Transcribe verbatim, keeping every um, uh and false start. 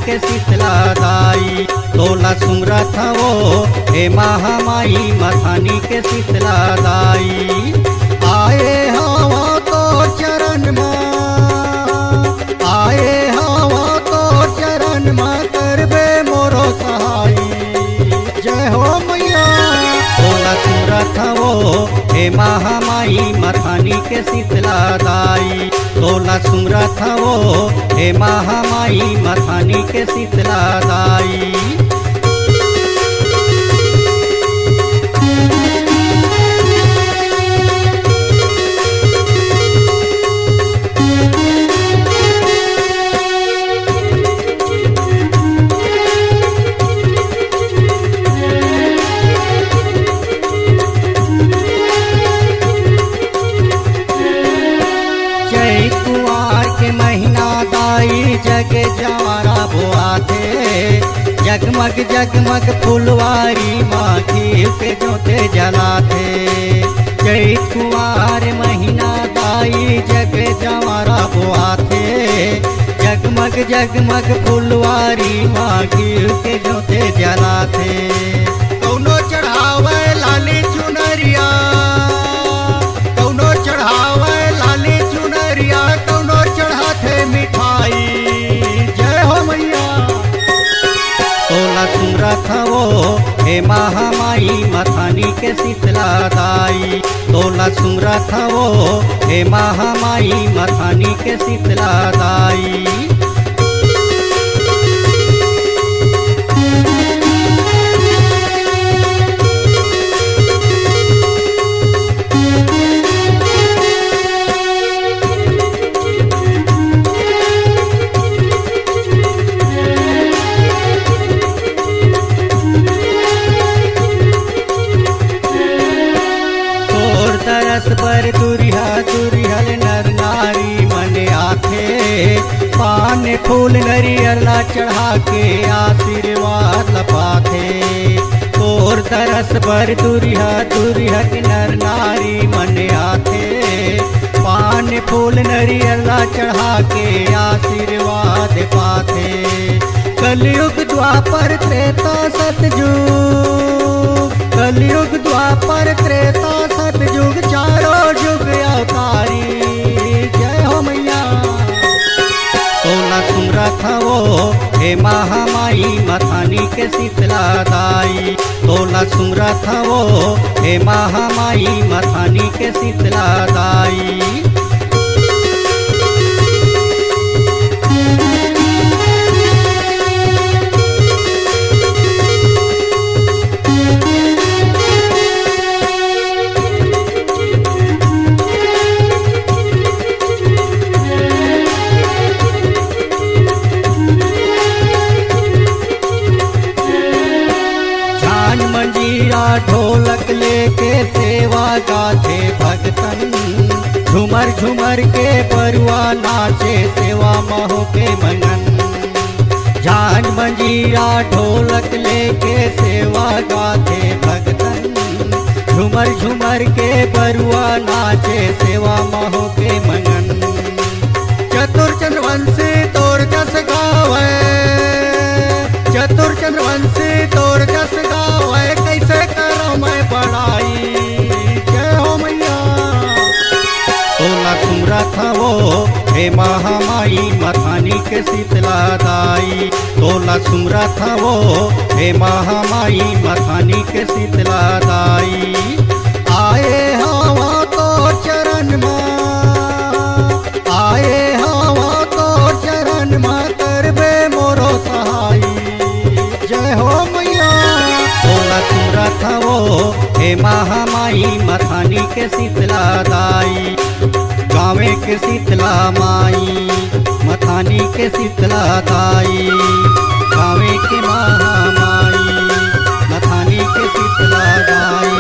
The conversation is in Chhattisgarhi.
के शीतला दाई, तोला सुमरत हवो, हे महामाई मथानी के शीतला दाई। आए हवा तोर चरण मा, आए हवा तोर चरण मा, करबे मोरो सहाई। जय हो मैया। तोला सुमरत हवो, हे महामाई मथानी के शीतला दाई, तोला सुमरत हवो, हे महामाई मथानी के शीतला दाई। चैत कुआर के महीना दाई, जग जंवारा बोआथे, जगमग जगमग फुलवारी मा घीव के जोते जलाथे। चैत कुआर महीना दाई, जग जंवारा बोआथे, जगमग जगमग फुलवारी मा घीव के जोते जलाथे। कौनो चढ़ावे लाली चुनरिया, कौनो चढ़ावे लाली चुनरिया, कौनो चढ़ाथे मिठाई। जय हो मैया। तोला सुमरत हवो, हे महामाई मथानी के शीतला दाई, तोला सुमरत हवो, हे महामाई मथानी के शीतला दाई। तोर तरस बर दुरिहा दुरिहा ले नर नारी मन आथे, पान फूल नरियर ला चढ़ा के आशीर्वाद ला पाथे। तोर तरस बर दुरिहा दुरिहा के नर नारी मन आथे, पान फूल नरियर ला चढ़ा के आशीर्वाद पाथे। कलयुग द्वापर त्रेता सतयुग, कलयुग द्वापर त्रेता सतयुग, चारों युग अवतारी। जय हो मैया। तोला सुमरत हवो, हे महामाई मथानी के शीतला दाई, तोला सुमरत हवो, हे महामाई मथानी के शीतला दाई। झांझ मंजीरा ढोलक लेके सेवा गाथे भगतन, झूमर झूमर के बरुआ नाचे सेवा महो के मंगन। झांझ मंजीरा ढोलक लेके सेवा गाथे भगतन, झूमर झूमर के बरुआ नाचे सेवा महो के मंगन। चतुर चंद्रवंशी तोर जस गावे, चतुर चंद्रवंशी तोर जस गावे, कैसे करो मैं बड़ाई। जय हो मैया। तोला सुमरत हवो, हे महामाई मथानी के शीतला दाई, तोला सुमरत हवो, हे महामाई मथानी के शीतला दाई। आए हवा तोर चरण मा, आए हवा तोर चरण मा, करबे मोरो सहाई। जय हो मैया। तोला सुमरत हवो, हे महामाई मथानी के शीतला दाई, गाँवे के शीतला माई, मथानी के शीतला दाई, गाँवे के महामाई, मथानी के शीतला दाई।